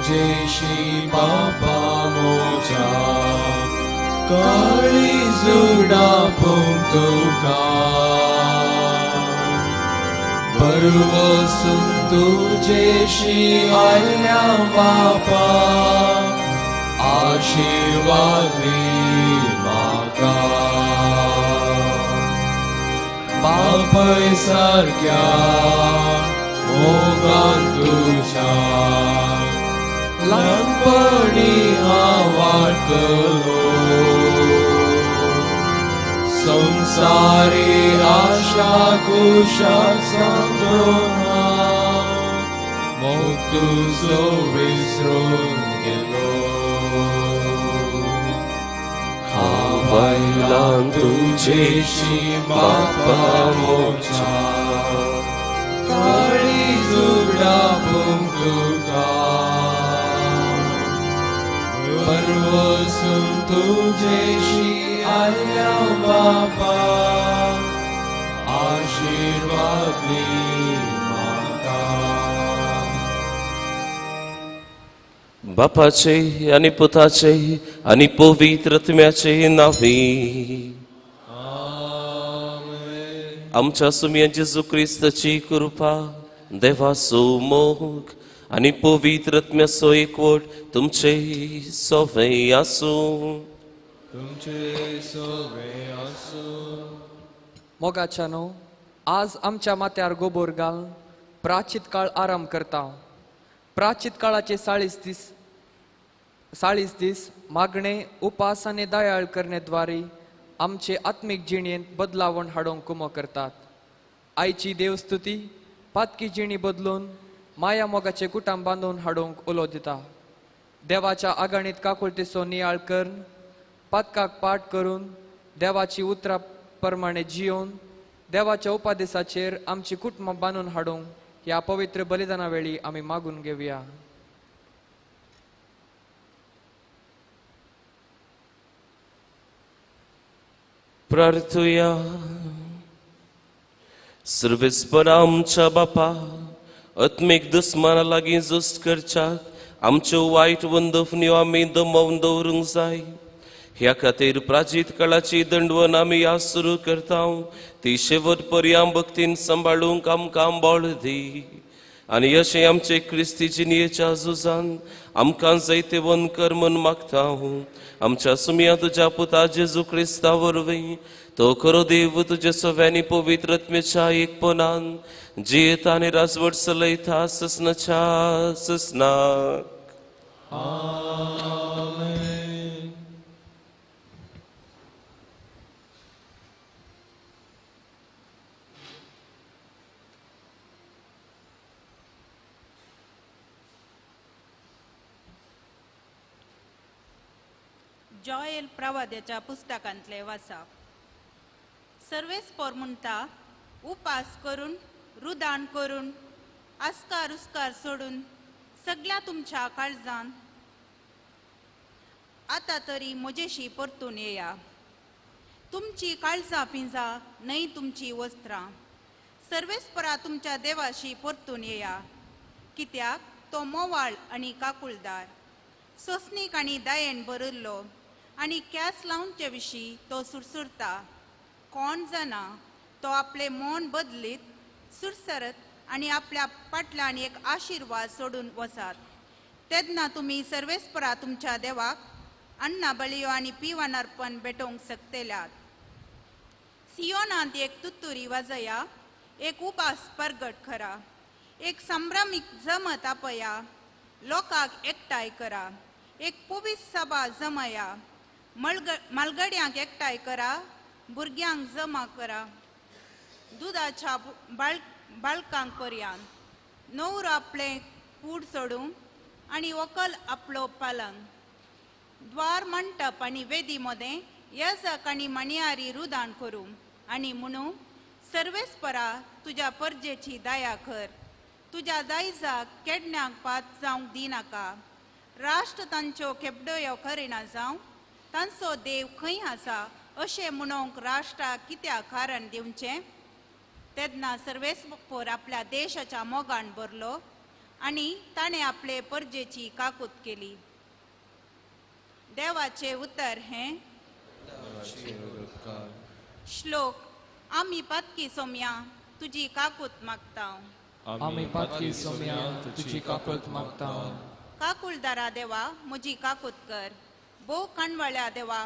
तुजेशी बापा मोजा काळीज उडापूंक तुका बरवसून तुजेशी आयल्या बापा आशीर्वाद दी म्हाका बापय सारक्या मोगान तुज्या ल्हानपणी हांव वाडटलो संसारी आशा कुशाक सांगून हांव मोग तुजो विसरून गेलो हांव आयलां तुजेशी बापा मोजा काळीज उगडापूंक तुका परवसून तुजेशी आयल्या बापा आशीर्वाद दी म्हाका. बापाचे आनी पुताचे आनी पवित्र आत्म्याचे नांवी आमच्या सुम्या जेजू क्रिस्ताची कृपा देवाचो मोग आनी पवित्र आत्म्याचो एकवट तुमचे सवे आसूं. तुमचे सवे आसूं. मोगाच्यानो, आज आमच्या माथ्यार गोबोर घालून प्राचीत काळ आराम करता. प्राचीत काळाचे 40 दीस मागणे उपास आनी दयाळ करणे द्वारे आमचे आत्मीक जिणेंत बदलावण हाडूंक कुमो करतात. आयची देवस्तुती पातकी जिणी बदलून माया मोगाचे कुटाम बांदून हाडूंक उलो दिता. देवाच्या आगाणीत काकुळतेचो नियाळ करून पातकाक पाठ करून देवाची उतरां प्रमाणे जियोवन देवाच्या उपादेसाचेर आमची कुटुंबां बांदून हाडूंक ह्या पवित्र बलिदाना वेळी आमी मागून घेवया. प्रार्थुया. सर्वेस्पर आमच्या बापा, आत्मीक दुस्माना लागीं झूज करच्याक आमच्यो वायट वंदफण्यो आमी दमोवन दवरूंक जाय. ह्या खातीर प्राचीत काळाची दंडवण आमी आज सुरू करता ती शेवट पर्यां भक्तीन सांबाळूंक आमकां बळ दी आनी अशें आमचे क्रिस्ती जिणयेच्या झुजान आमकां जैतेवंत कर म्हूण मागता. आमच्या सुमया तुज्या पुता जेजू क्रिस्ता वरवीं तो खरो देव तुज्या सव्यांनी पवित्र आत्म्याच्या एकपणान जियेता आनी राजवट चलयता ससनाच्या ससनाक. आमेन. जॉयल प्रवाद्याच्या पुस्तकांतले वाचप. सर्वेस्पोर म्हणटा, उपास करून रुदान करून आस्कार उस्कार सोडून सगळ्या तुमच्या काळजान आतां तरी म्हजेशी परतून येया. तुमची काळजां पिंजा न्हय तुमची वस्त्रां. सर्वेस्परा तुमच्या देवाशी परतून येया, कित्याक तो मोवाळ आनी काकुळदार, सोसणीक आनी दयेन भरिल्लो आनी कॅस लावचे विशीं तो सुरसुरता. कोण जाणा तो आपले मन बदलीत सुरसरत आनी आपल्या पाटल्यान एक आशिर्वाद सोडून वसात. तेन्ना तुमी सर्वेस्परा तुमच्या देवाक अन्ना बळयो आनी पिवन अर्पण भेटोवंक शकतल्यात. सियोनांत एक तुत्तुरी वाजया, एक उपास परगट करा, एक संभ्रमीक जमत आपया, लोकांक एकठांय करा, एक पवित्र सभा जमया, मालगड्यांक एकठांय करा, भुरग्यांक जमा करा, दुदाच्या बाळकांक पर्यान. नवरो आपलें कूड सोडूं आनी व्हंकल आपलो पालंग. द्वार मंटप आनी वेदी मदें यजक आनी मणयारी रुदान करूं आनी म्हणू, सर्वेस्परा तुज्या परजेची दया कर, तुज्या दायजाक केडण्याक पात जावंक दिनाका. राष्ट्र तांच्यो खेपडयो करिना जावं, तांचो देव खंय आसा अशें म्हणूंक राष्ट्राक कित्याक कारण दिवचें? तेन्ना सर्वेस्पोर आपल्या देशाच्या मोगान भरलो आनी ताणें आपले परजेची काकूत केली. देवाचें उतर हें. श्लोक. आमी पातकी सोमया तुजी काकूत मागता. आमी पातकी सोमया तुजी काकूत मागता. काकुलदारा देवा म्हजी काकूत कर. भोव काणवाळ्या देवा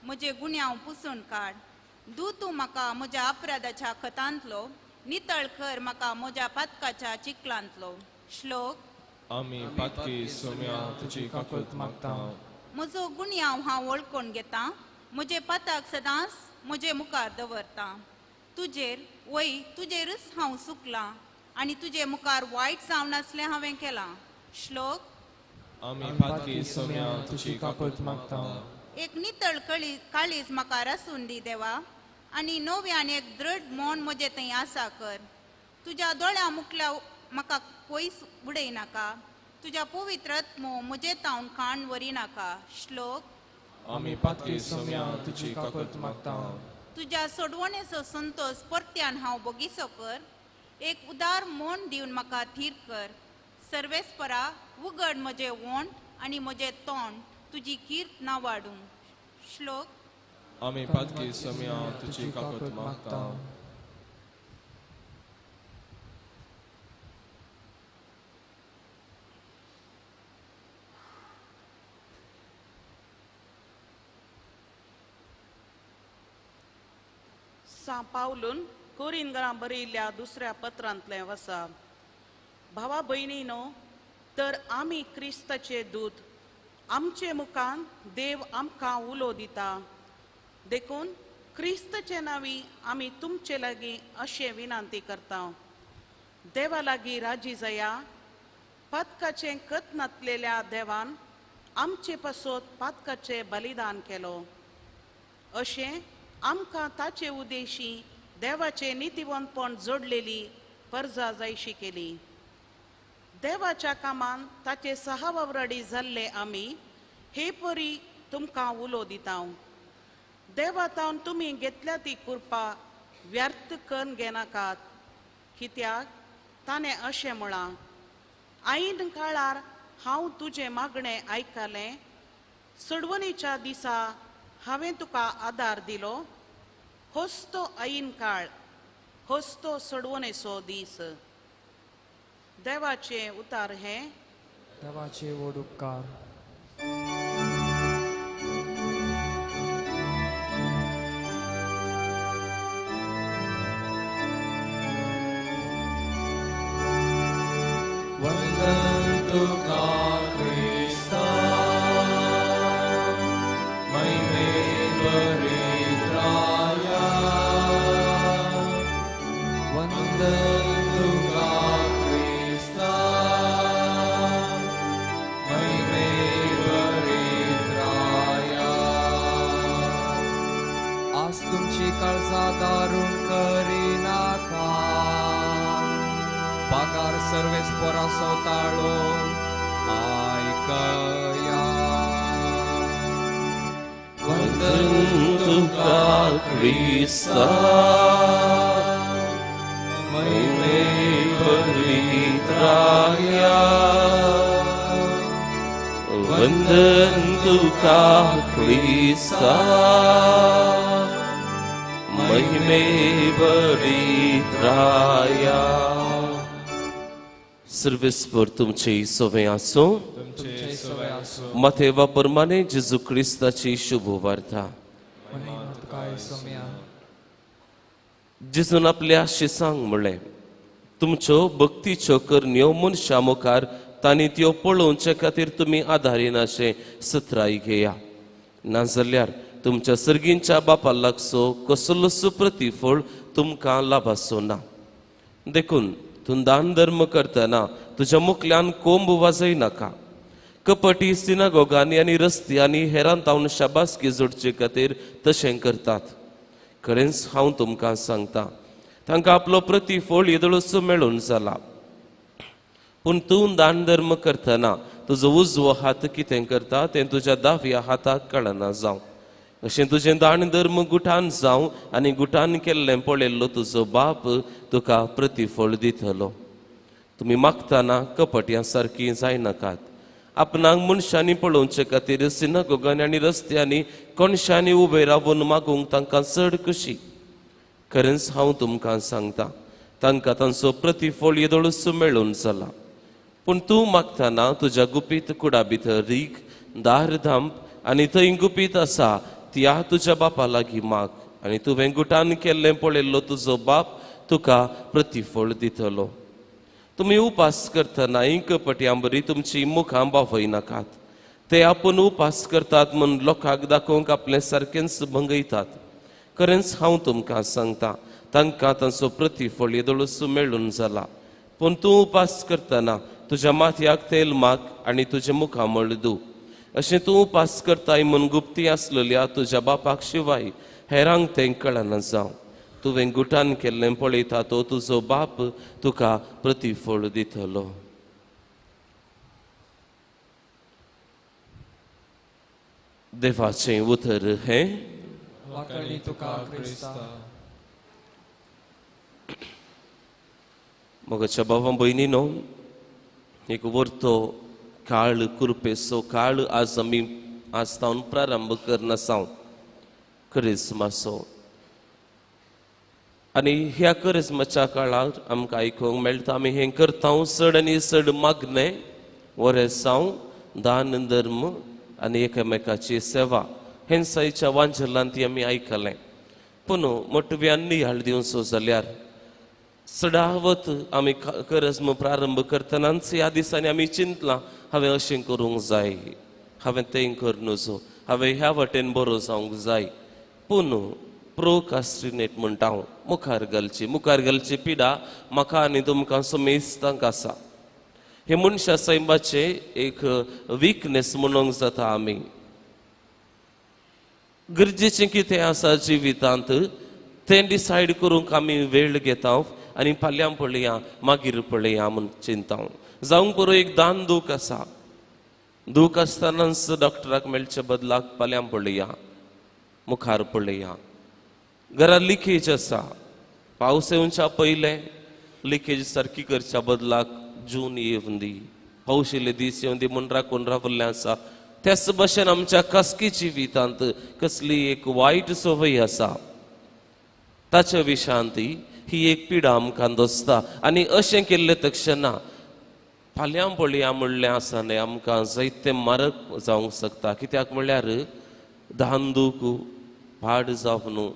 म्हजे गुन्यांव पुसून काड. दू तूं म्हाका म्हज्या अपराधाच्या खतांतलो, नितळ कर म्हाका म्हज्या पातकाच्या चिखलांतलो. श्लोक. आमी पातकी सोमया तुजी काकूत मागता. म्हजो गुन्यांव हांव वळखून घेता, म्हजे पाताक सदांच म्हजे मुखार दवरता. तुजेर वय तुजेरच हांव चुकलां आनी तुजे मुखार वायट जावन नासलें हांवें केलां. श्लोक. आमी पातकी सोमया तुजी काकूत मागता. एक नितळ काळीज म्हाका रासून दी देवा, आनी नव्यान एक दृढ मन म्हजें थंय आसा कर. तुज्या दोळ्या मुखल्या म्हाका पयस उडय नाका, तुज्या पवित्र आत्मो म्हजे तावन काण व्हरी नाका. श्लोक. आमी पातकी सोमया तुजी काकूत मागता. तुज्या सोडवणेचो संतोश परत्यान हांव बोगीसो कर. एक उदार मन दिवन म्हाका थीर कर. सर्वेस्परा उगड म्हजें वोंट आनी म्हजें तोंड तुजी कीर्त ना वाडूं. श्लोक. आमी पातकी सोमया तुजी काकूत मागता. सां पावलून कोरिंगरां बरयिल्ल्या दुसऱ्या पत्रांतलें वसा. भावा भयणीनो, तर आमी क्रिस्ताचे दूत, आमचे मुखान देव आमकां उलो दिता. देखून क्रिस्ताचे नांवी आमी तुमचे लागीं अशें विनंती करता, देवा लागीं राजी जाया. पातकाचें कत नातलेल्या देवान आमचे पासत पातकाचें बलिदान केलो, अशें आमकां ताचे उदेशी देवाचें नितीवंतपण जोडलेली परजा जायशी केली. देवाच्या कामान ताचे सहावावराडी जाल्ले आमी हे परी तुमकां उलो दिता. देवा तावन तुमी घेतल्या ती कृपा व्यर्थ करून घेनाकात, कित्याक ताणें अशें म्हळां, ऐन काळार हांव तुजें मागणें आयकलें, सोडवणीच्या दिसा हांवें तुका आदार दिलो. होच तो ऐन काळ, होच तो सोडवणेचो दीस. देवाचें उतार हें. देवाचे व्हड उपकार. वंदन तुका क्रिस्ता महिमेन बरित्राया. वंदन तुका क्रिस्ता महिमेन बरित्राया. आज तुमची काळजां दारूण करिनाका, पागार सर्वेस्पराचो ताळो आयकया. वंदन तुका क्रिस्ता महिमेन बरित्राया. वंदन तुका क्रिस्ता महिमेन बरित्राया. सर्वेस्पर तुमचे सवे आसूं. तुमचे सवे आसूं. माथेवा प्रमाणे जेजू क्रिस्ताची शुभ वार्ता. जेजून आपल्या शिसांक म्हणलें, तुमच्यो भक्तीच्यो करण्यो मनशां मुखार तांणी त्यो पळोवचे खातीर तुमी आदारिनाशें सत्राय घेया, नाजाल्यार तुमच्या सर्गींच्या बापा लागचो कसलोच प्रतिफळ तुमकां लाभाचो ना. देखून तूं दान धर्म करतना तुज्या मुखल्यान कोंब वाजय नाका. कपटी सिनागोगांनी आनी रस्त्यांनी हेरां तावन शाबासकी जोडचे खातीर तशें करतात. खरेंच हांव तुमकां सांगता, तांकां आपलो प्रतिफळ येदोळच मेळून जाला. पूण तूं दान धर्म करतना तुजो उजवो हात कितें करता तें तुज्या दाव्या हाताक कळना जावं. अशें तुजें दान धर्म गुठान जावं आनी गुठान केल्लें पळयल्लो तुजो बाप तुका प्रतिफळ दितलो. तुमी मागतना कपटयां सारकी जायनाकात. आपणाक मनशांनी पळोवचे खातीर सिनागोगांनी आनी रस्त्यांनी कोणशांनी उबे रावून मागूंक तांकां चड खुशी. खरेंच हांव तुमकां सांगता, तांकां तांचो प्रतिफळ येदोळूच मेळून जाला. पूण तूं मागतना तुज्या गुपीत कुडा भितर रीग, दार धांप आनी थंय गुपीत आसा त्या तुज्या बापा लागीं माग, आनी तुवें गुटान केल्लें पळयल्लो तुजो बाप तुका प्रतिफळ दितलो. तुमी उपास करतना कपटयां बरी तुमची मुखां बावयनाकात. ते आपूण उपास करतात म्हूण लोकांक दाखोवंक आपलें सारकेंच भंगयतात. खरेंच हांव तुमकां सांगता, तांकां तांचो प्रतिफळ येदोळूच मेळून जाला. पूण तूं उपास करतना तुज्या माथ्याक तेल माग आनी तुजें मुखामळ दू. अशें तूं उपास करताय म्हूण गुप्ती आसलेल्या तुज्या बापाक शिवाय हेरांक तें कळना जावं. तुवें गुटान केल्लें पळयता तो तुजो बाप तुका प्रतिफळ दितलो. देवाचें उतर हें. वाखाणणी तुका क्रिस्ता. मोगाच्या भावा भयणीनो, एक वर्तो काळ कुरपेचो काळ आज आमी आज तावन प्रारंभ करनासांव करिज्माचो. आनी ह्या करिज्माच्या काळार आमकां आयकूंक मेळटा, आमी हें करता चड आनी चड मागणें, वरेसांव, दान धर्म आनी एकामेकाची सेवा हें सायच्या वांजलांत ती आमी आयकलें. पूण मोटव्यान नियाळ दिवचो जाल्यार चडावत आमी करज्म प्रारंभ करतनाच ह्या दिसांनी आमी चिंतलां, हांवें अशें करूंक जाय, हांवें तें करूं नजो, हांवें ह्या वाटेन बरो जावंक जाय. पूण प्रोकास्टिनेट म्हणटा हांव, मुखार घालची, मुखार घालची पिडा म्हाका आनी तुमकां समेस्तांक आसा. हे मनशा सैमाचें एक विकनेस म्हणूंक जाता. आमी गरजेचें कितें आसा जिवितांत तें डिसायड करूंक आमी वेळ घेता आनी फाल्यां पळया, मागीर पळया म्हूण चिंता. जावंक पुरो एक दान दूख आसा, दूख आसतनाच डॉक्टराक मेळचे बदलाक फाल्यां पळया, मुखार पळया. घरा लिकेज आसा, पावस येवच्या पयलें लिकेज सारकी करच्या बदलाक जून येवन दी, पावस येयले दीस येवन दी म्हूण राखून रावल्लें आसा. त्याच भशेन आमच्या खासगी जिवितांत कसली एक वायट संवय आसा ताच्या विशयांत ही एक पिडा आमकां दोसता. आनी अशें केल्लें तक्षणा फाल्यां पळया म्हणलें आसा न्हय, आमकां जायतें मारक जावंक शकता. कित्याक म्हणल्यार धान दूख पाड जावन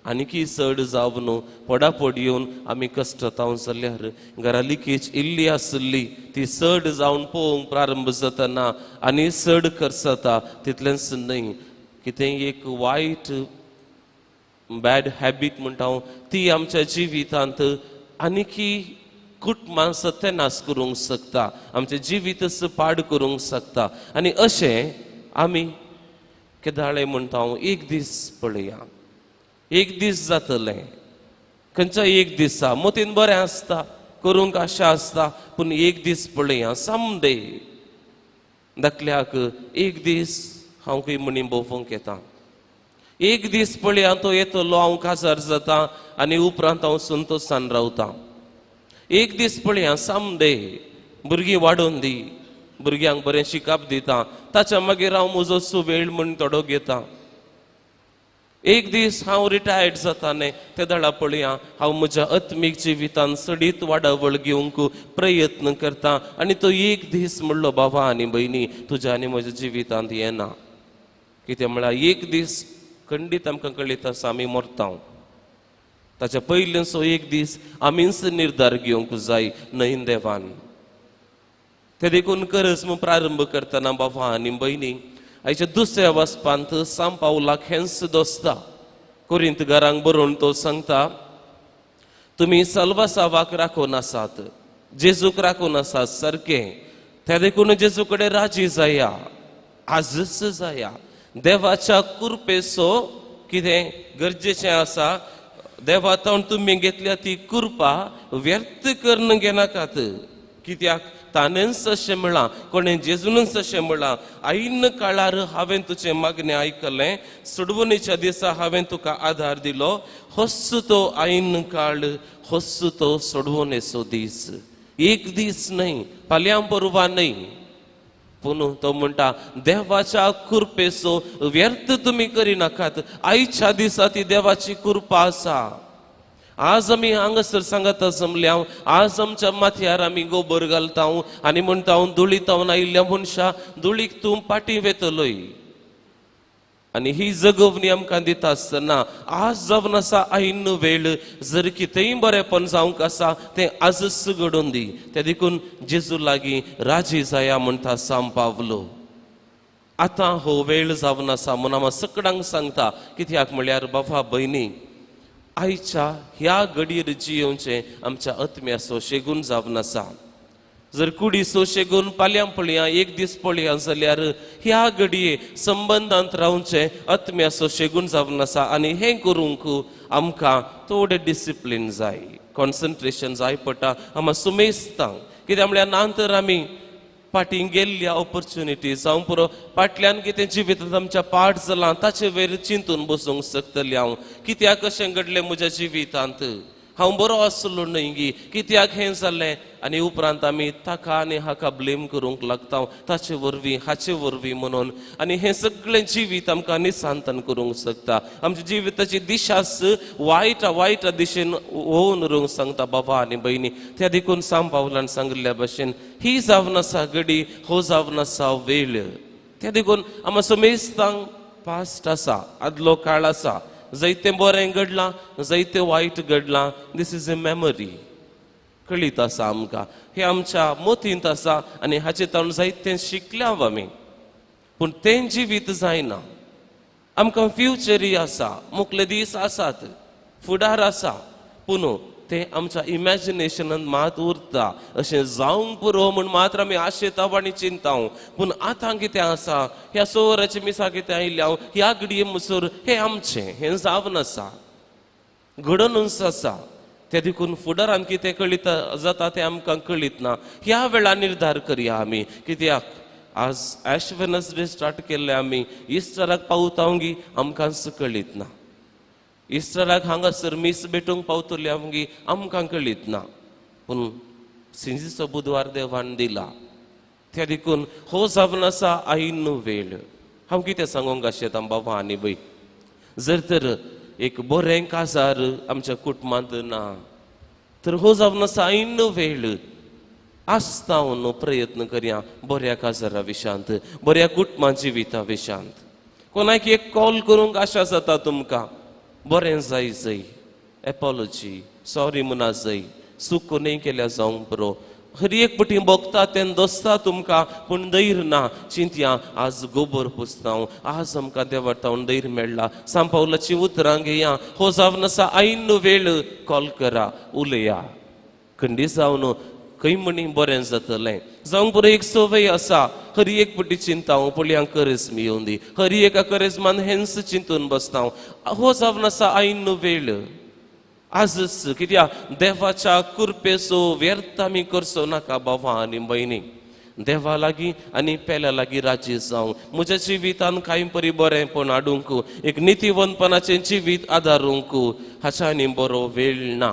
आनीकी चड जावन पडापड येवन आमी कश्टतावन जाल्यार घरा लिकेज इल्ली आसली ती चड जावन पळोवंक प्रारंभ जातना आनी चड खर्च जाता. तितलेंच न्हय, कितेंय एक वायट बॅड हॅबीट म्हणटा हांव, ती आमच्या जिवितांत आनीकी कुटुंबां सत्यानाश करूंक शकता, आमचें जिवीतच पाड करूंक शकता. आनी अशें आमी केदाळे म्हणटा हांव, एक दीस पळया, एक दीस जातलें, खंयच्या एक दिसा मतीन बरें आसता, करूंक आशा आसता, पूण एक दीस पळया, समडे धाकल्याक एक दीस हांव खंय म्हणी भोंवूंक येता, एक दीस पळया तो येतलो, हांव काजार जाता आनी उपरांत हांव संतोशान रावता. एक दीस पळया, समडे भुरगीं वाडोवन दी, भुरग्यांक बरें शिकप दिता, ताच्या मागीर हांव म्हजो सुवेळ म्हूण थोडो घेता. एक दीस हांव रिटायर्ड जाता न्ही, ते दळा पळया हांव म्हज्या आत्मीक जिवितान सडीत वाडावळ घेवंक प्रयत्न करता. आनी तो एक दीस म्हणलो बाबा आनी भयणी तुज्या आनी म्हज्या जिवितांत येना. कितें म्हळ्यार एक दीस खंडीत आमकां कळीत आसा आमी मरता. ताच्या पयलींचो एक दीस आमीच निर्धार घेवंक जाय न्हय देवान. ते देखून करज म्हूण प्रारंभ करतना बाबा आनी भयणी आयच्या दुसऱ्या वचपांत सांव पावलाक हेंच दोसता. कोरिंत घरांक बरोवन तो सांगता, तुमी सल्वासावाक राखून आसात, जेजूक राखून आसात सारकें, त्या देखून जेजू कडेन राजी जाया, आजच जाया. देवाच्या कृपेचो कितें गरजेचें आसा, देवा तावन तुमी घेतल्या ती कृपा व्यर्थ करून घेनाकात. कित्याक ताणेंच अशें म्हळां, कोणें जेजूनच अशें म्हळां, आयन काळार हांवें तुजें मागणें आयकलें, सोडवणेच्या दिसा हांवें तुका आदार दिलो. होच तो आयन काळ, होच तो सोडवणेचो दीस. एक दीस न्हय, फाल्यां परवां न्हय. पूण तो म्हणटा देवाच्या कृपेचो व्यर्थ तुमी करिनाकात. आयच्या दिसा ती देवाची कृपा आसा. आज आमी हांगासर सांगता जमल्या, आज आमच्या माथ्यार आमी गोबर घालता आनी म्हणटा धुळीतावन आयिल्ल्या मनशा धुळीक तूं फाटीं वेतलोय. आनी ही जगवणी आमकां दिता आसतना आज जावन आसा आयिन्न वेळ, जर कितेंय बरेंपण जावंक आसा तें आजच घडोवन दी. ते देखून जेजू लागीं राजी जाया म्हणटा सांव पावलो. आतां हो वेळ जावन आसा म्हूण हांव सगळ्यांक सांगता. कित्याक म्हळ्यार बाबा भयणी, आयच्या ह्या घडयेर जियेवचें आमच्या आत्म्याचो शेगून जावन आसा. जर कुडी सोशेगून पालयां पळया एक दीस पळया जाल्यार ह्या घडये संबंदांत रावचें आत्म्याचो शेगून जावन आसा. आनी हें करूंक आमकां थोडें डिसिप्लीन जाय, कॉन्सन्ट्रेशन जाय पडटा. आमकां सुमेस्तां कित्याक म्हळ्यार ना तर आमी फाटीं गेल्ल्या ऑपॉर्च्युनिटी जावं पुरो फाटल्यान कितें जिवितांत आमच्या पाठ जालां ताचे वयर चिंतून बसूंक शकतलें हांव. कित्याक कशें घडलें म्हज्या जिवितांत, हांव बरो आसलो न्हय गी, कित्याक हें जालें. आनी उपरांत आमी ताका आनी हाका ब्लेम करूंक लागता, ताचे वरवीं हाचे वरवीं म्हणून. आनी हें सगळें जिवीत आमकां निसांतन करूंक शकता. आमच्या जिविताची दिशाच वायट वायट दिशेन वोवन उरूंक सांगता बाबा आनी भयणी. त्या देखून सांव पावलान सांगिल्ल्या भशेन ही जावन आसा घडी, हो जावन आसा वेळ. त्या देखून आमकां समेस्तांक पास्ट आसा, आदलो काळ आसा, जायतें बरें घडलां जायतें वायट घडलां. This is a memory कळीत आसा आमकां, हें आमच्या मतींत आसा आनी हाचे ताणून जायतें शिकल्या आमी. पूण तें जिवीत जायना. आमकां फ्युचरय आसा, मुखले दीस आसात, फुडार आसा, पूण तें आमच्या इमॅजिनेशनान मात उरता. अशें जावंक पुरो म्हूण मात्र आमी आशेता आनी चिंता. पूण आतां कितें आसा, ह्या स वरांचे मिसा कितें आयिल्ल्या हांव ह्या घडये मुसर हें आमचें हें जावन आसा, घडोवनच आसा. ते देखून फुडारान कितें कळीत जाता तें आमकां कळीत ना. ह्या वेळार निर्धार करया आमी. कित्याक आज एश वेनसडे स्टार्ट केल्लें आमी, इस्टराक पावता गी आमकांच कळीत ना. इस्टराक हांगासर मीस भेटूंक पावतली आमगी आमकां कळीत ना. पूण सिंजीचो बुधवार देवान दिला. त्या देखून हो जावन आसा आयिन्न वेळ. हांव कितें सांगूंक आशेतां बाबा आनी बय, जर तर एक बरें काजार आमच्या कुटुंबांत ना तर हो जावन आसा आयिन्न वेळ. आसता न्हू प्रयत्न करया बऱ्या काजारा विशांत, बऱ्या कुटुंबा जिविता विशांत. कोणाक एक कॉल करूंक आशा जाता तुमकां, बरें जाय जय, एपोलॉजी सॉरी म्हणा जय, चूक कोणूय केल्या जावंक पुरो. हर एक पटी भोगता तें दोसता तुमकां, पूण धैर्य ना. चिंतया आज गोबर पुसता, आज आमकां देवातावन धैर्य मेळ्ळा. सांव पावलाची उतरां घेया. हो जावन आसा आयिन्न वेळ. कॉल करा, उलया, खंडी जावन खंय म्हणी बरें जातलें. जावंक पुरो एक संवय आसा, हर एक पटी चिंता हांव पळया करेज्म येवन दी, हर एका करेज्मान हेंच चिंतून बसता हांव. हो जावन आसा आयिन्न वेळ. आजच कित्याक देवाच्या कृपेचो व्यर्थ आमी करचो नाका बाबा आनी भयणी. देवा लागीं आनी पेल्या लागीं राजी जावं. म्हज्या जिवितान कांय परी बरेंपण हाडूंक, एक नितीवंतपणाचें जिवीत आदारूंक हाच्या आनी बरो वेळ ना.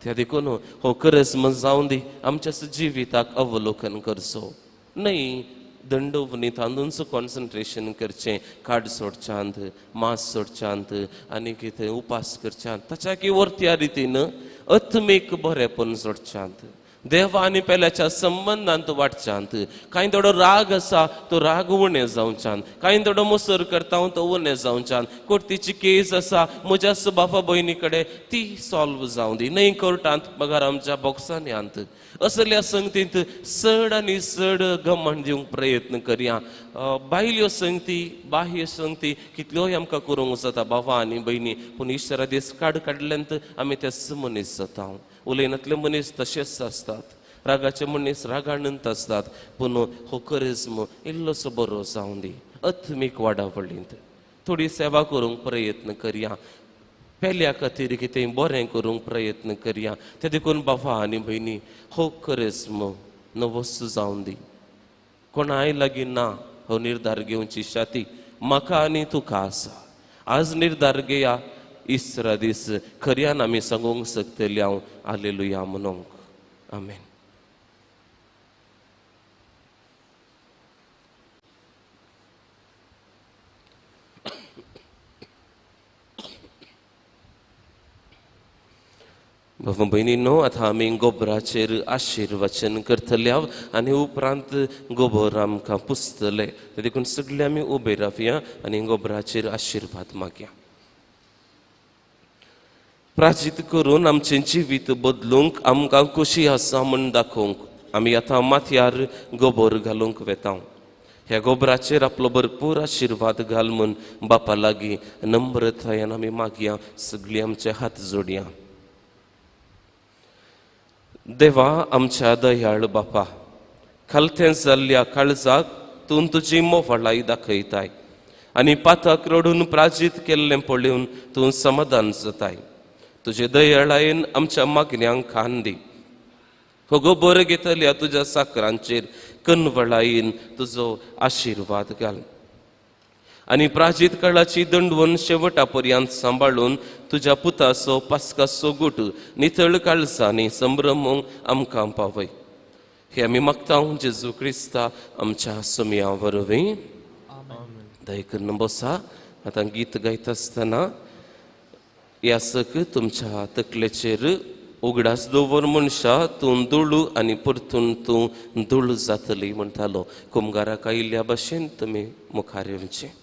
त्या देखून हो करेज्म जावन दी आमच्या जिविताक अवलोकन करचो न्हय. दंडवनी तांदूंच कॉन्सन्ट्रेशन करचें, काड सोडच्यांत, मांस सोडच्यांत आनी कितें उपास करच्यांत, ताच्या की वरत्या रितीन आत्मीक बरेंपण सोडच्यांत, देवा आनी पेल्याच्या संबंदांत वाडच्यांत. कांय थोडो राग आसा तो राग उणें जावच्यान, कांय थोडो मोसर करता तो उणें जावच्यान. कोर्तीची केस आसा म्हज्या बाबा भयणी कडेन ती सॉल्व जावं दी, न्हय कोर्टांत बगर आमच्या बॉक्सांनी आंत. असल्या संगतींत चड आनी चड गमन दिवंक प्रयत्न करया. बायल्यो संगती, बाह्य संगती कितल्योय आमकां करूंक जाता बाबा आनी भयणी, पूण इश्वरा दीस काड काडल्यान आमी तेच मनीस जाता. उलयनातले मनीस तशेंच आसतात, रागाचे मनीस रागानंत आसतात. पूण हो करिज्म इल्लोसो बरो जावं दी. आत्मीक वाडावळींत थोडी सेवा करूंक प्रयत्न करया, पेल्या खातीर कितें बरें करूंक प्रयत्न करया. ते देखून बाबा आनी भयणी हो करिज्म नवोच जावं दी. कोणाय लागीं ना हो निर्धार घेवची शाती म्हाका आनी तुका आसा. आज निर्धार घेया, इसरा दीस खऱ्यान आमी सांगूंक शकतली हांव आलेलुया म्हणूंक. आमेन. भाव भयणीनो, आतां आमी गोबराचेर आशिर्वचन करतले आनी उपरांत गोबर आमकां पुसतले. देखून सगळे आमी उबे रावया आनी गोबराचेर आशिर्वाद मागया. प्राजीत करून आमचें जिवीत बदलूंक आमकां खोशी आसा म्हूण दाखोवंक आमी आतां माथ्यार गोबर घालूंक वेता. ह्या गोबराचेर आपलो भरपूर आशिर्वाद घाल म्हूण बापा लागीं नम्रतायेन आमी मागया. सगळीं आमचे हात जोडया. देवा आमच्या दयाळ बापा, खालतें जाल्ल्या काळजाक तूं तुजी मोवाळाय दाखयताय आनी पाताक रडून प्राजीत केल्लें पळोवन तूं समाधान जाताय. तुजे दयाळायेन आमच्या मागण्यांक खान दी. हो गोबर घेतल्या तुज्या साकरांचेर कनवळायेन तुजो आशिर्वाद घाल आनी प्राजीत काळाची दंडवण शेवटा पर्यंत सांबाळून तुज्या पुताचो पास्काचो गुट नितळ काळजांनी संभ्रमूंक आमकां पावय. हे आमी मागता जेजू क्रिस्ता आमच्या सोमया वरवीं. दया करून बसा. आतां गीत गायता आसतना यासक तुमच्या तकलेचेर उगडास दवर मनशा तूं दुळू आनी परतून तूं दुळू जातली म्हणटालो. कुमगाराक आयिल्ल्या भशेन तुमी मुखार येवचें.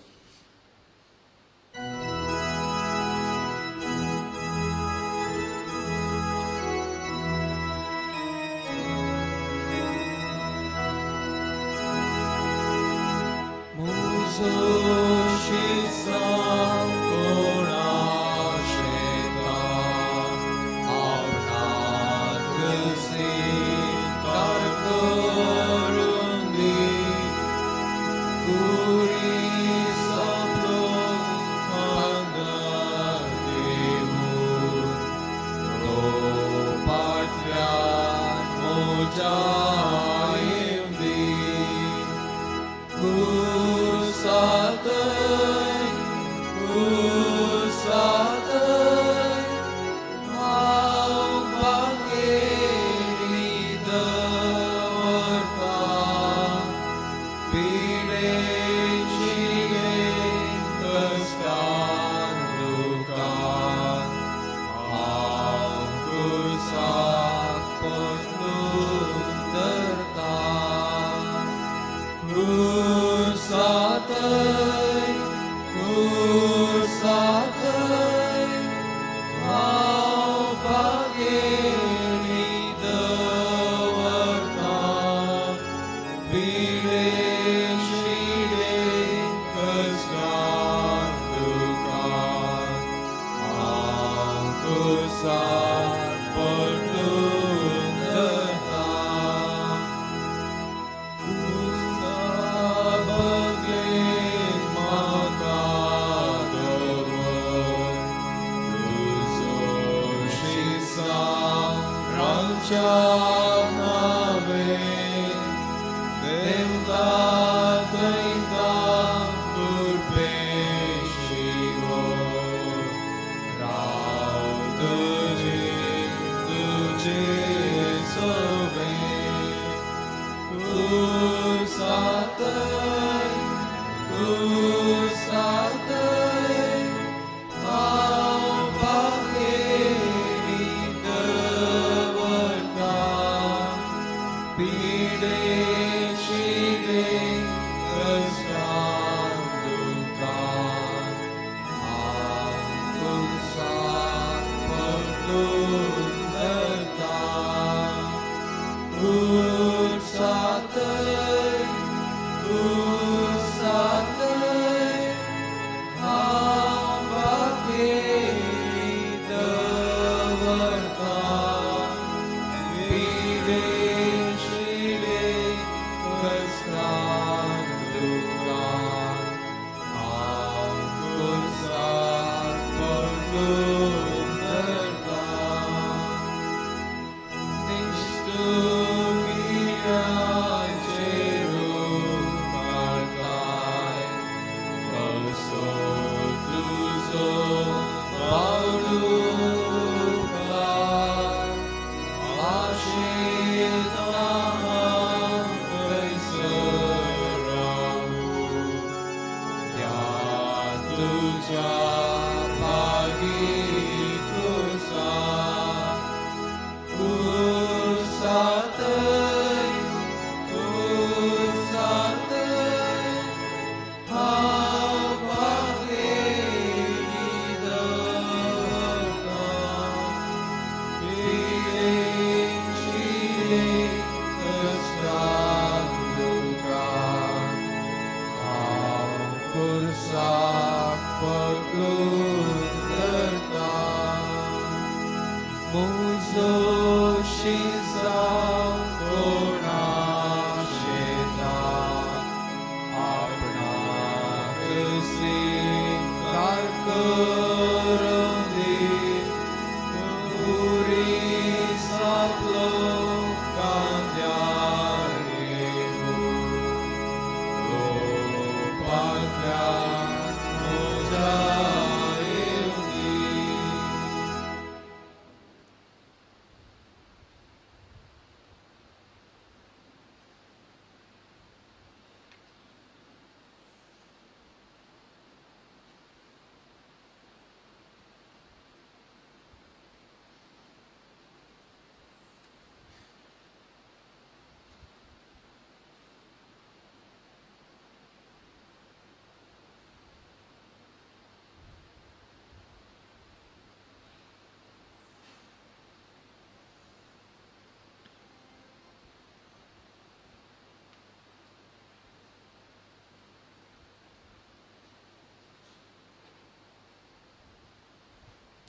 Nistu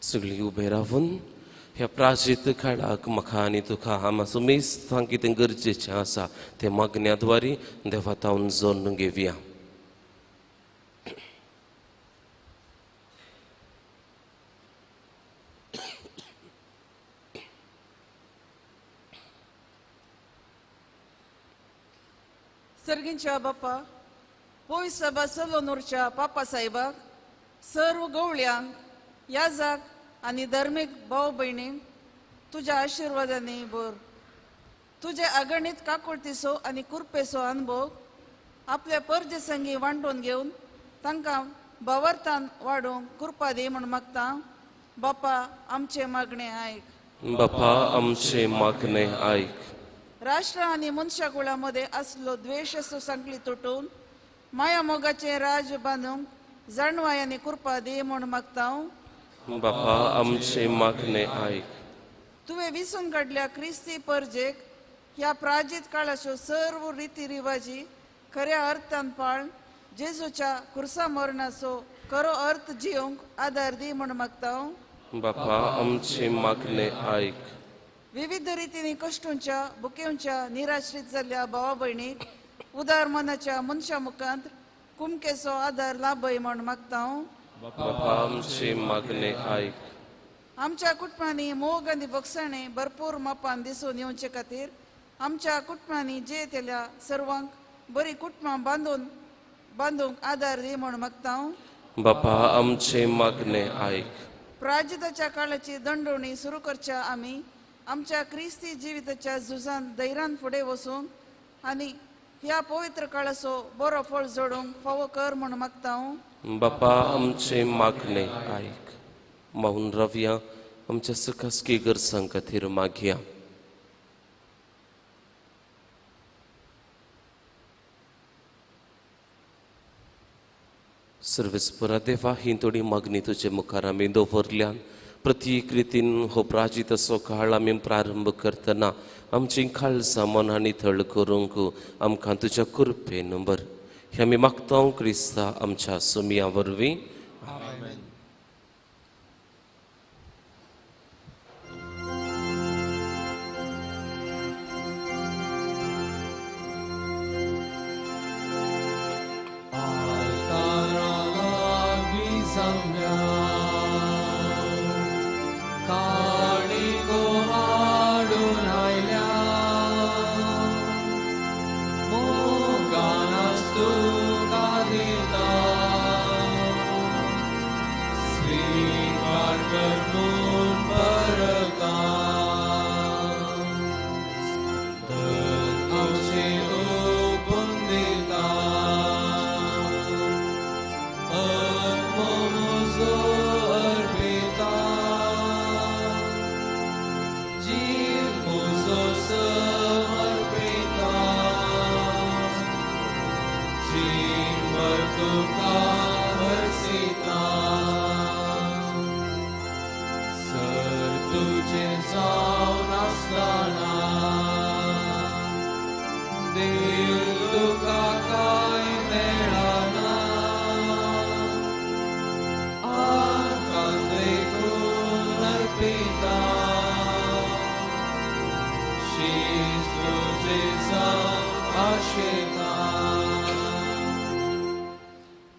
सगळीं उबे रावन ह्या प्राचीत काळाक म्हाका आनी तुका आमचो मेस्तांक कितें गरजेचें आसा तें मागण्या द्वारी देवा तावन जोडून घेवया. सर्गींच्या बापा पयस सभा सलोनूरच्या पापा साहेबाक सर्व गवळ्यांक याजाक आनी धर्मीक भाव भयणींक तुज्या आशिर्वादांनी भर. तुजे अगणीत काकुळतीचो आनी कुरपेचो अनुभव आपल्या परजे संगी वांटून घेवन तांकां भावार्थान वाडोवंक कृपा दी म्हूण मागता. बापा आमचें मागणें आयक. बापा आमचें मागणें आयक. राष्ट्र आनी मनशा कुळा मदें आसलो द्वेशाचो सांखळी तुटून माया मोगाचें राज बांदूंक जाणवाय आनी कृपा दी म्हूण मागता. बापा आमचें मागणें आयक. तुवें विसून काडल्या क्रिस्ती परजेक ह्या प्राजीत काळाच्यो सर्व रिती रिवाजी खऱ्या अर्थान पाळ जेजूच्या कुर्सा मरणाचो खरो अर्थ जिवंक आदार दी म्हूण मागता. बापा आमचें मागणें आयक. विविध रितींनी कश्टूंच्या बुकेवच्या निराश्रीत जाल्ल्या भावा भयणीक उदार मनाच्या मनशा मुखांत कुमकेचो आदार लाभय म्हूण मागता. बापा आमचें मागणें आयक. आमच्या कुटुंबांनी मोग आनी भोगसणें भरपूर मापान दिसून येवचे खातीर आमच्या कुटुंबांनी जे येतल्या सर्वांक बरी कुटुंबां बांदूंक आदार दी म्हूण मागता. बापा आमचें मागणें आयक. प्राजिताच्या काळाची दंडवणी सुरू करच्या आमी आमच्या क्रिस्ती जिविताच्या झुजान धैर्यान फुडें वचूंक आनी ह्या पवित्र काळाचो बरो फळ जोडूंक फावो कर म्हूण मागता. बापा आमचें मागणें आयक. माहून रावया आमच्या सकासकी गरजां खातीर मागया. सर्वेस्परा देवा ही थोडी मागणी तुजे मुखार आमी दवरल्यान प्रत्येक रितीन हो प्राजीत असो काळ आमी प्रारंभ करतना आमची काळजां मनां नितळ करूंक आमकां तुज्या कृपेन बर हे आमी मागता क्रिस्ता आमच्या सुमया वरवीं. आमेन.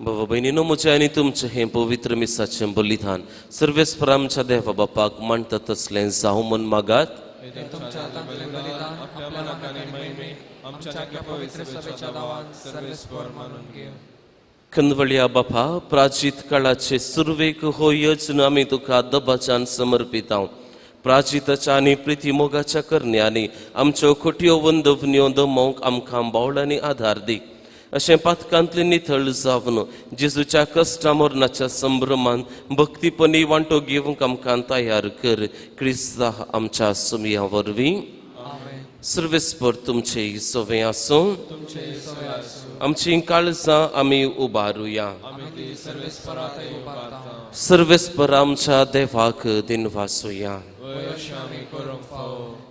बाबा भयणीनो म्हजें आनी तुमचें हें पवित्र मिसाचें बलिदान सर्वेस्पर आमच्या देवा बापाक मांडटा तसलें जावं म्हूण मागात. खंदवळया बापा प्राचीत काळाचे सुरवेक हो यज्ञ आमी तुका दबाच्यान समर्पितां. प्राचिताच्या आनी प्रिती मोगाच्या करण्यांनी आमच्यो खोटयो वंदवन्यो दमोवंक आमकां बावळांनी आदार दी. अशें पातकांतलें नितळ जावन जेजूच्या कश्टा मरणाच्या संभ्रमान भक्तीपणी वांटो घेवंक आमकां तयार कर क्रिस्ता आमच्या सुमया वरवीं. सर्वेस्पर तुमचे सवे आसूं. आमची काळजां आमी उबारुया. सर्वेस्पर आमच्या देवाक दिनवासुया.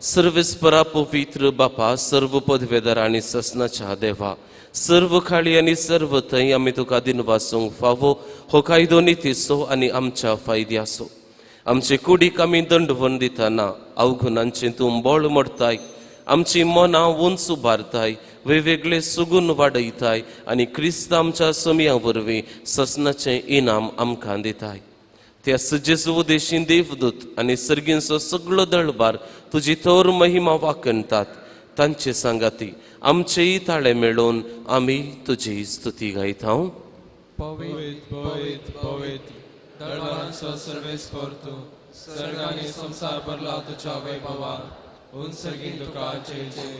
सर्वेस्परा पवित्र बापा सर्व पदवेदार आनी ससनाच्या देवा सर्व खाळी आनी सर्व थंय आमी तुका दिनवासूंक फावो हो कायदो नितीचो आनी आमच्या फायद्याचो. आमचे कुडीक आमी दंडवण दितना अवगुणांचें तूं बळ मोडताय, आमची मनां उंच उबारताय, वेगवेगळे सुगून वाडयताय आनी क्रिस्त आमच्या समया वरवीं ससनाचें इनाम आमकां दिताय. त्या जेजू उदेशी देवदूत आनी सर्गींचो सगळो दळबार तुजी थोर महिमा वाखणतात. तांचे सांगाती आमचेय ताळे मेळोवन आमी तुजी स्तुती गायता. पवित्र पवित्र पवित्र दळबारांचो सर्वेस्पर तूं, सर्ग आनी संवसार भरला तुज्या वैभवान. उंच सर्गीं तुका जय जय,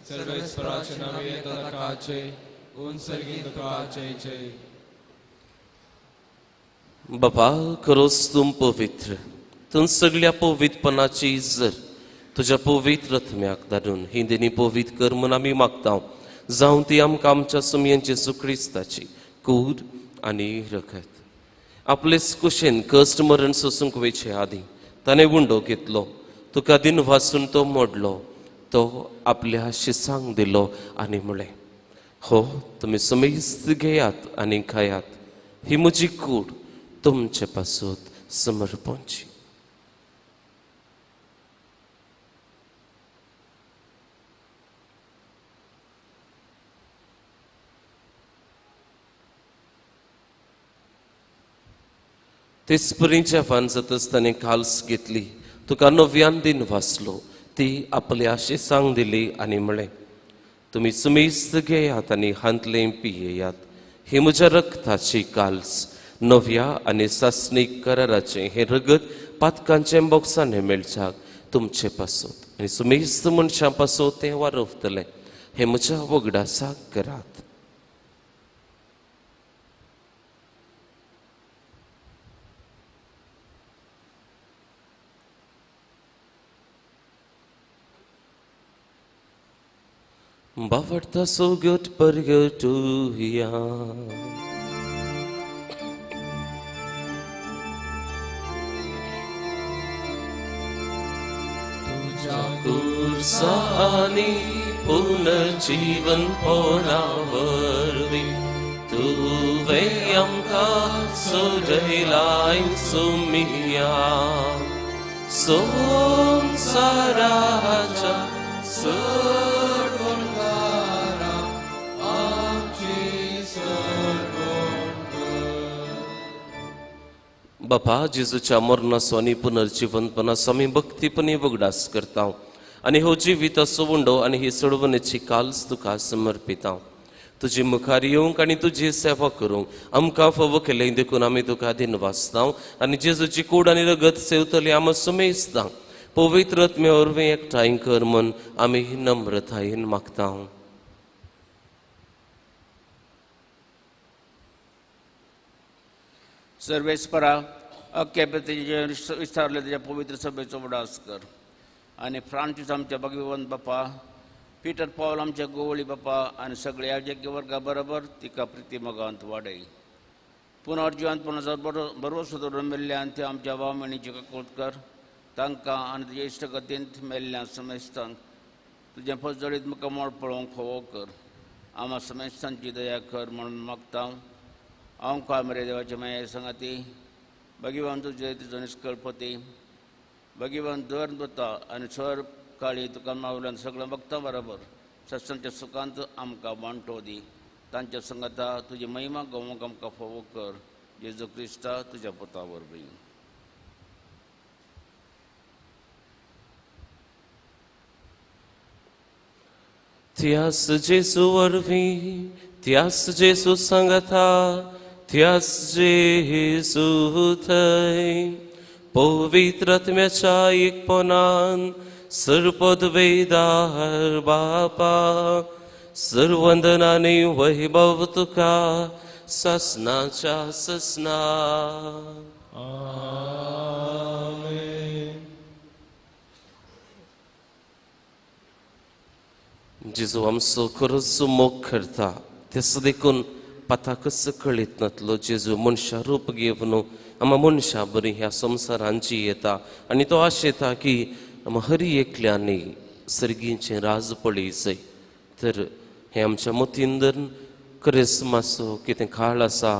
सर्वेस्पराचे नांव येता ताका जय, उंच सर्गीं तुका जय जय. बापा, खरोच तूं पवित्र, तूं सगळ्या पवित्रपणाची जर तुज्या पवित्र आत्म्याक धाडून ही देणी पवित्र कर म्हूण आमी मागता. जावं ती आमकां आमच्या सुमयेन जेजू क्रिस्ताची कूड आनी रगत. आपलेच कुशेन कश्ट मरण सोसूंक वयचे आदीं ताणें उंडो घेतलो, तुका दिन वासून तो मोडलो, तो आपल्या शिसांक दिलो आनी म्हळें, हो तुमी समेस्त घेयात आनी खायात, ही म्हजी कूड तुमचे पासत समर्पणची. तेच परी जेवण जातच ताणें काल्स घेतली, तुका नव्यान दिन वाचलो, ती आपल्या शिसांक दिली आनी म्हळें, तुमी सुमेस्त घेयात आनी हांतलें पियेयात, ही म्हज्या रक्ताची काल्स, नव्या आनी सासणीक कराराचें हें रगत पातकांचें बोक्सांनी मेळच्याक तुमचे पासत आनी सुमेस्त मनशां पासत तें वारवतलें. हें म्हज्या वगडासाक करात. बावडता सोगट परगटुया. तुज्या कुर्सानी पुनर्जीवन पोना वरवीं तुवें आमकां सोडयलाय सुमिया. संवसाराच्या सोडवणदारा आमची सोडवण कर. बापा, जेजूच्या मरणाचो आनी पुनर्जिवनपणाचो आमी भक्तीपणी वगडास करता आनी हो जिविताचो उंडो आनी ही सोडवणेची काल्स तुका समर्पिता. तुजी मुखार येवंक आनी तुजी सेवा करूंक आमकां फावो केलें देखून आमी तुका दिनवासता आनी जेजूची कूड आनी रगत सेवतली आमी सुमेजता. पवित्र आत्म्या वरवीं एकठांय कर म्हूण आमी नम्रतायेन मागता. सर्वेस्परा, अख्ख्या पृथ्वीचेर विस्तारले तुज्या पवित्र सभेचो उडास कर आनी फ्रांसीस आमच्या भगवंत बापा, पिटर पावल आमच्या गोवळी बापा आनी सगळ्या याजकी वर्गा बरोबर तिका प्रिती मोगांत वाडय. पुनर्जिवंतपणाचो भरवसो दवरून मेल्ल्यान ते आमच्या भावमेणीची काकूट कर. तांकां आनी तुज्या इश्टगतींत मेल्ल्या समेस्तांक तुजें फजळीत मुखामळ पळोवंक फावो कर. आमा समेस्तांची दया कर म्हणून मागता. हांव काय मरे देवाचे माये सांगाती भगवान तुजे तुजो निष्कळपती भगवान दर वता आनी सर काळी तुका मावल्यान सगळ्या भक्तां बरोबर सत्संगच्या सुखांत आमकां वांटो दी. तांच्या संगता तुजी महिमा गोवंक आमकां फावो कर. जेजू क्रिस्ता तुज्या पुता वरवीं. त्यास जेजू वरवीं, त्यास जेजू सांगाता, त्यास जेजू थंय पवित्र आत्म्याच्या एकपणान सर्वपदवेदार बापा, सर्वंदनाने वैभव तुका ससनाच्या ससना. आमेन. जेजू आमचो खरोच मोग करता तेसो देखून पाताकच कळीत नातलो जेजू मनशा रूप घेवन आमा मनशा बरी ह्या संवसारांची येता आनी तो आशेता की आमा हरी एकल्यांनी सर्गींचें राज पळयचें. तर हें आमच्या मतीन धरून क्रिस्मासो कितें काळ आसा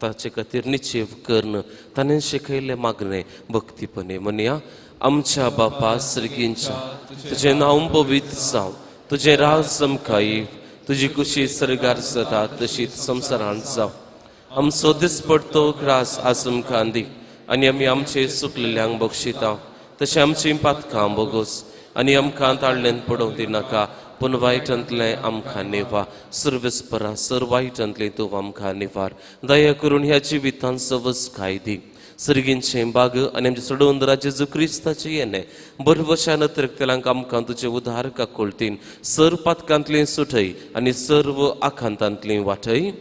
ताचे खातीर निश्चेव करून ताणें शिकयल्लें मागणें भक्तीपणे म्हणया. आमच्या बापा सर्गींच्या, तुजें नांव पवित्र जावं, तुजें राज आमकां येवं, तुजी कुशी सर्गार जाता तशीच संवसारांत जावं. आमचो दिसपडतो ग्रास आज आमकां दी आनी आमी आमचे चुकलेल्यांक बक्षिता तशें आमचीं पातकां बोगोस आनी आमकां ताळ्ळेन पडोवंक दिनाका, पूण वायटांतलें आमकां निवार. सर्वेस्परा सर वायटांतलें तूं आमकां निवार. दया करून ह्या जिवितांत सवस काय दी. सर्गींचें बाग आनी आमच्या सोडोवन जेजू क्रिस्ताचें येणें बरवशान अतिरिक्तल्यांक आमकां तुजें उदार काकुळतीन सर पातकांतलें सुटय आनी सर्व आखांतांतलें वाटय.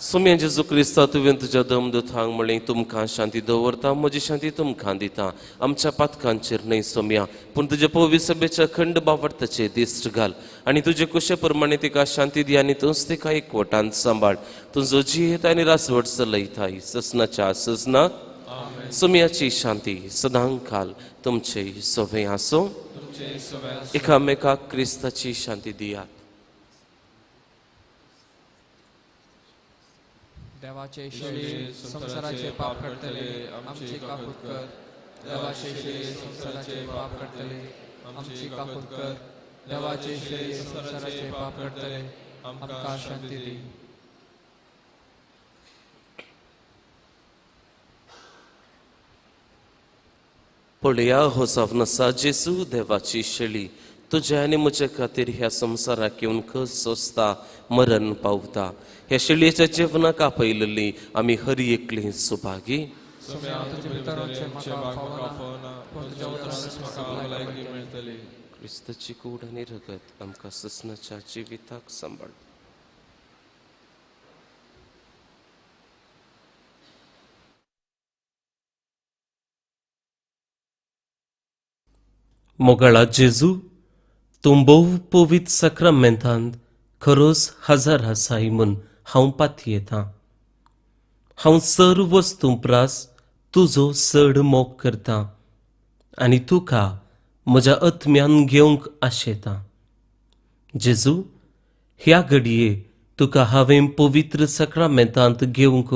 सोम्या जेजू क्रिस्ता, तुवें तुज्या दमदुतांक म्हणलें, तुमकां शांती दवरता, म्हजी शांती तुमकां दिता. आमच्या पातकांचेर न्हय सोम्या, पूण तुज्या पवित्र सभेच्या अखंड बावडताचेर दिश्ट घाल आनी तुजे कुशे प्रमाणे तिका शांती दी आनी तूंच तिका एकवटान सांबाळ. तुजो जियेत आनी रासवट चलयताय ससनाच्या ससना. सोम्याची शांती सदां काल तुमचे सवे आसूं. एकामेकाक क्रिस्ताची शांती दियात. देवाचे शरीर संवसाराचे पाप काडटले आमची काकूत कर. देवाचे शरीर संवसाराचे पाप काडटले आमची काकूत कर. देवाचे शरीर संवसाराचे पाप काडटले आमकां शांती दी. पळया हो जावन आसा जेजू देवाची शेळी, तुज्या आनी म्हज्या खातीर ह्या संवसाराक येवन कस सोंसता मरण पावता. ह्या शेळयेच्या जेवणाक आपयल्ली आमी हर एकली सुभागी. क्रिस्ताची कूड आनी रगत आमकां ससनाच्या जिविताक सांबाळ. मोगाळा जेजू, तूं भोव पवित्र साक्रामेंतांत खरोच हजार आसाय म्हूण हांव पातयेतां. हांव सर्व वस्तूं प्रास तुजो चड मोग करतां आनी तुका म्हज्या आत्म्यान घेवंक आशेतां. जेजू, ह्या घडये तुका हांवें पवित्र साक्रामेंतांत घेवंक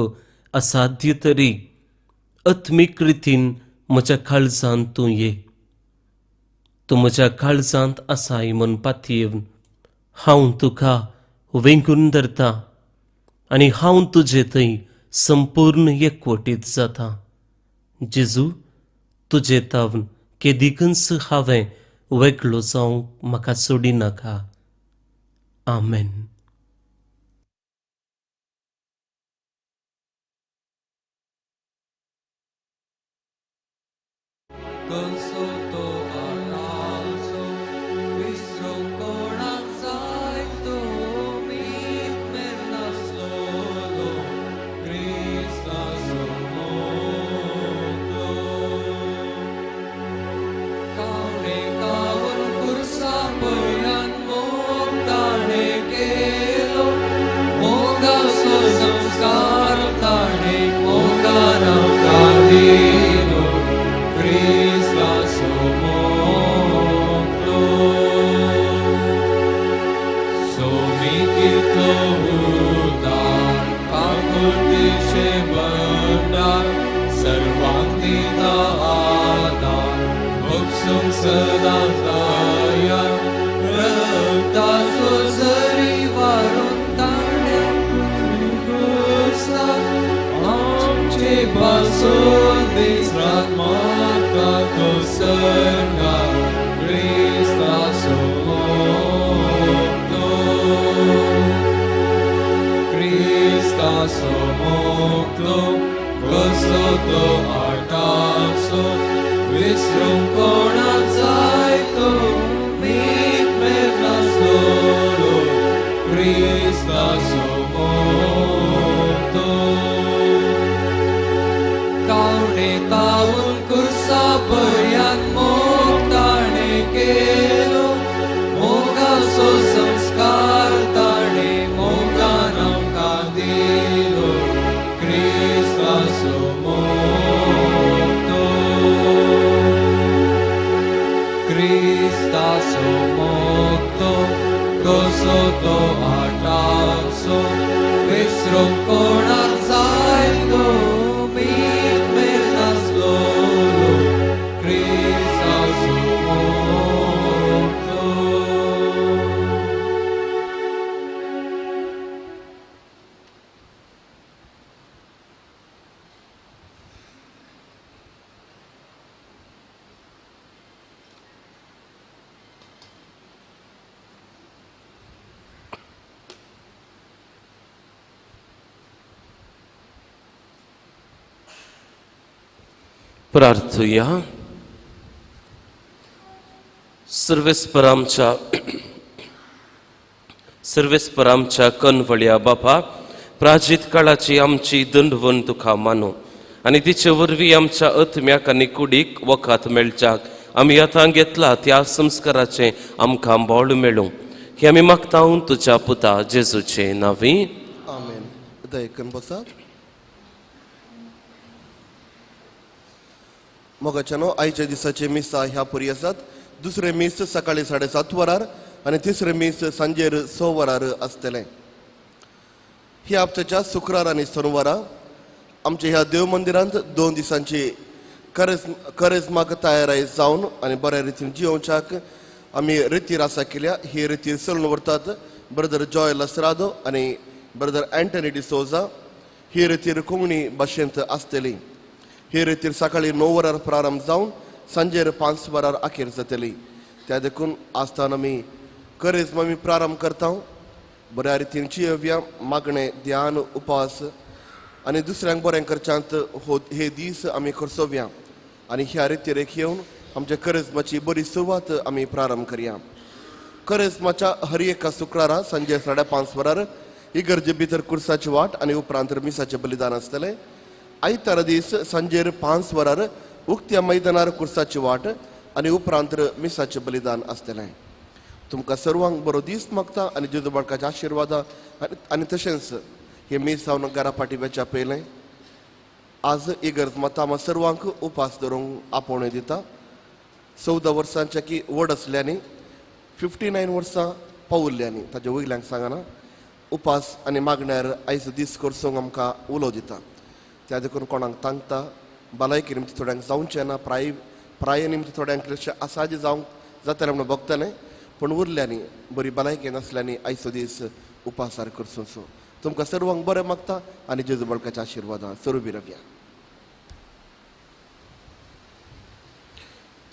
असाध्य तरी आत्मीक रितीन म्हज्या काळजांत तूं ये. तूं म्हज्या काळजांत आसाय म्हूण पातयेवन हांव तुका वेंगून धरता आनी हांव तुजे थंय संपूर्ण एकवटीत जाता. जेजू, तुजे तावन केदीकच हांवें वेगळो जावंक म्हाका सोडिनाका. आमेन. Cristaso mocto, गोसो तो आटाचो विसरूंक कोणाक जाय तो मीत मेळनासलो क्रिस्ताचो मोग तो. प्रार्थुया. सर्वेस्पर आमच्या कनवळ्या बापा, प्राजीत काळाची आमची दंडवण तुका मानू आनी तिचे वरवीं आमच्या आत्म्याक आनी कुडीक वखात मेळच्याक आमी आतां घेतला त्या संस्काराचें आमकां बळ मेळूं, हें आमी मागता तुज्या पुता जेजूचे नांवी. आमेन. दयकन बसात. मोगाच्यानो, आयच्या दिसाचे मिसा ह्या पुरी आसात. दुसरें मीस सकाळी 7:30 वरार आनी तिसरें मीस सांजेर 6 वरार आसतलें. ह्या हप्त्याच्या शुक्रार आनी सोनवारा आमच्या ह्या देव मंदिरांत 2 दिसांची करेजमाक तयाराय जावन आनी बऱ्या रितीन जियोवच्याक आमी रितीर आसा केल्या. ही रितीर चलून व्हरतात ब्रदर जॉय लसरादो आनी ब्रदर अँटनी डिसोजा. ही रितीर कोंकणी भाशेंत आसतली. ही रितीर सकाळी 9 वरार प्रारंभ जावन सांजेर 5 वरार अखेर जातली. त्या देखून आसतना आमी करेजमा आमी प्रारंभ करता. बऱ्या रितीन जियोवया. मागणें, ध्यान, उपास आनी दुसऱ्यांक बरें करच्यांत हो हे दीस आमी खर्चोवया आनी ह्या रितीरेक येवन आमच्या करेजमाची बरी सुरवात आमी प्रारंभ करया. करेजमाच्या हर एका शुक्रारा सांजे 5:30 वरार इगर्जे भितर कुर्साची वाट आनी उपरांत मिसाचें बलिदान आसतलें. आयतारा दीस सांजेर 5 वरार उक्त्या मैदानार कुर्साची वाट आनी उपरांत मिसाचें बलिदान आसतलें. तुमकां सर्वांक बरो दीस मागता आनी जेजू बाळकाच्या आशिर्वादा आनी तशेंच हे मीस जावन घरा फाटी वेच्या पयलें आज इगर्ज माता आमकां सर्वांक उपास धरूंक आपोवणें दिता. 14 वर्सांच्या की व्हड आसल्यांनी, 59 वर्सां पावुल्ल्यांनी, ताच्या वयल्यांक सांगना, उपास आनी मागण्यार आयज दीस करसूंक आमकां उलो दिता. त्या देखून कोणाक तांकता भलायकी निमती थोड्यांक जावचें ना, प्राय निमती थोड्यांक अशें आसाजे जावंक जातलें म्हणून भोगतलें, पूण उरल्यांनी बरी भलायकी नासल्यांनी आयचो दीस उपासार करचो. तुमकां सर्वांक बरें मागता आनी जेजू बाळकाच्या आशिर्वादान सरू रव्या.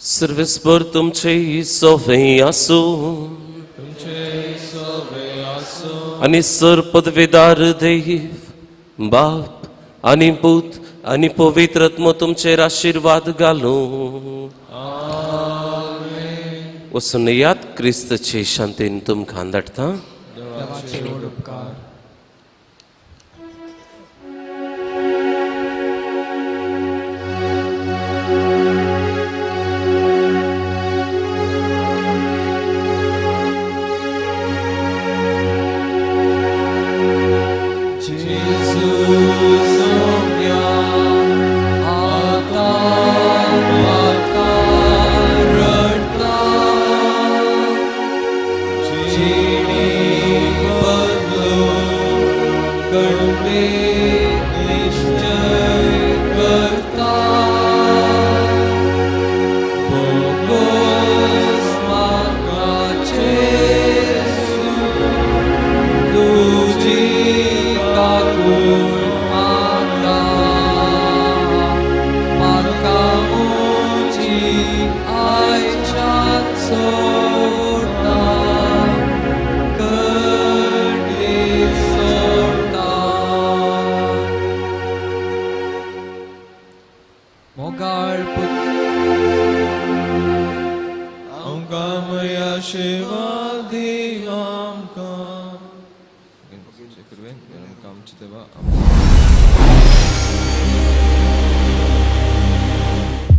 सर्वेस्पर तुमचे सोवे आसूं. तुमचे सोवे आसूं. आनी सर पदवेदार देव बाप आनी पूत आनी पवित्र आत्मो तुमचेर आशिर्वाद घालूं. आमेन. वचून याद क्रिस्तचे शांतीन तुमकां धाडटा. देवाचे व्हड उपकार. आमकां.